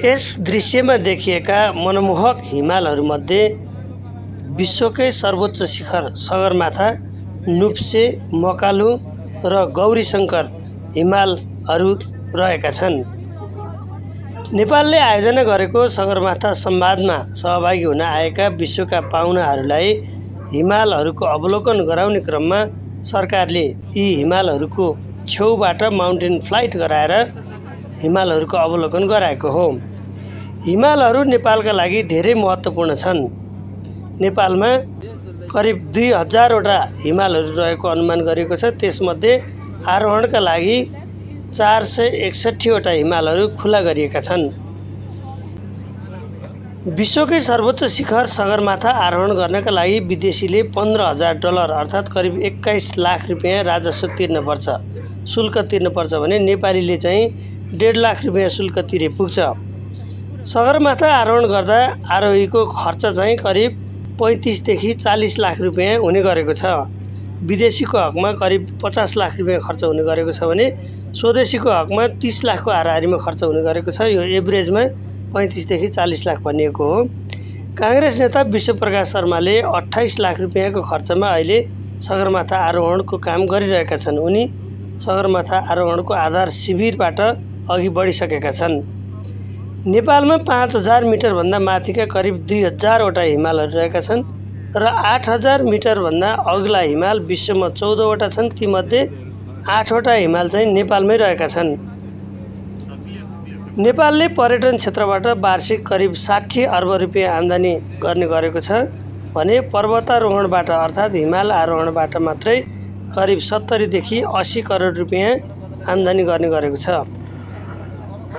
यस दृश्यमा देखिएका मनमोहक हिमालहरूमध्ये विश्वकै सर्वोच्च शिखर सगरमाथा, नुप्से, मकालु र गौरीशङ्कर हिमालहरू रहेका छन्। नेपालले आयोजना गरेको सगरमाथा संवादमा सहभागी हुन आएका विश्वका पाहुनाहरूलाई हिमालहरूको अवलोकन गराउने क्रममा सरकारले यी हिमालहरूको छेउबाट माउन्टेन फ्लाइट गराएर हिमालहरूको अवलोकन गराएको हो। हिमालहरू नेपालका लागि धेरै महत्त्वपूर्ण छन्। नेपालमा करिब 2000 वटा हिमालहरू रहेको अनुमान गरिएको छ। त्यसमध्ये आरोहणका लागि 461 वटा हिमालहरू खुला गरिएका छन्। विश्वकै सर्वोच्च शिखर सगरमाथा आरोहण गर्नका लागि विदेशीले $15,000 अर्थात् करिब 21 लाख रुपियाँ राजस्व तिर्नुपर्छ, शुल्क तिर्नुपर्छ भने नेपालीले चाहिँ 1.5 लाख रुपियाँ शुल्क तिरे पुग्छ। सगरमाथा आरोहण गर्दा आरोहीको खर्च चाहिँ करिब 35 देखि 40 लाख रुपियाँ हुने गरेको छ। विदेशीको हकमा करिब 50 लाख रुपियाँ खर्च हुने गरेको छ भने स्वदेशीको हकमा 30 लाखको हाराहारीमा खर्च हुने गरेको छ। यो एभरेजमा 35 देखि 40 लाख भनिएको हो। काङ्ग्रेस नेता विश्वप्रकाश शर्माले 28 लाख रुपियाँको खर्चमा अहिले सगरमाथा आरोहणको काम गरिरहेका छन्। उनी सगरमाथा आरोहणको आधार शिविरबाट अघि बढिसकेका छन्। नेपालमा 5000 मिटरभन्दा माथिका करिब 2000 वटा हिमालहरू रहेका छन् र 8000 मिटरभन्दा अग्ला हिमाल विश्वमा 14 वटा छन्। तीमध्ये 8 वटा हिमाल चाहिँ नेपालमै रहेका छन्। नेपालले पर्यटन क्षेत्रबाट वार्षिक करिब 60 अर्ब रुपियाँ आम्दानी गर्ने गरेको छ भने पर्वतारोहणबाट अर्थात् हिमाल आरोहणबाट मात्रै करिब 70 देखि 80 करोड रुपियाँ आम्दानी गर्ने गरेको छ।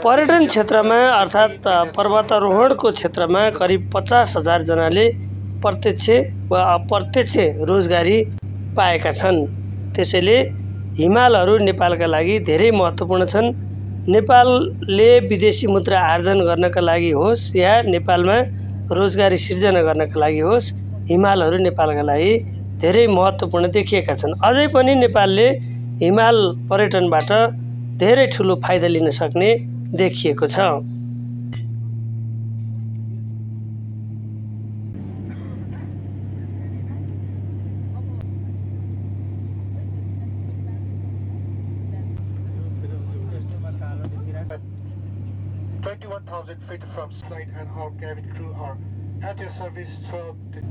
पर्यटन क्षेत्रमा अर्थात् पर्वतारोहणको क्षेत्रमा करिब 50,000 जनाले प्रत्यक्ष वा अप्रत्यक्ष रोजगारी पाएका छन्। त्यसैले हिमालहरू नेपालका लागि धेरै महत्त्वपूर्ण छन्। नेपालले विदेशी मुद्रा आर्जन गर्नका लागि होस् या नेपालमा रोजगारी सिर्जना गर्नका लागि होस्, हिमालहरू नेपालका लागि धेरै महत्त्वपूर्ण देखिएका छन्। अझै पनि नेपालले हिमाल पर्यटनबाट धेरै ठुलो फाइदा लिन सक्ने देखिएको छ। feet from slide and our cabin crew are at your service throughout the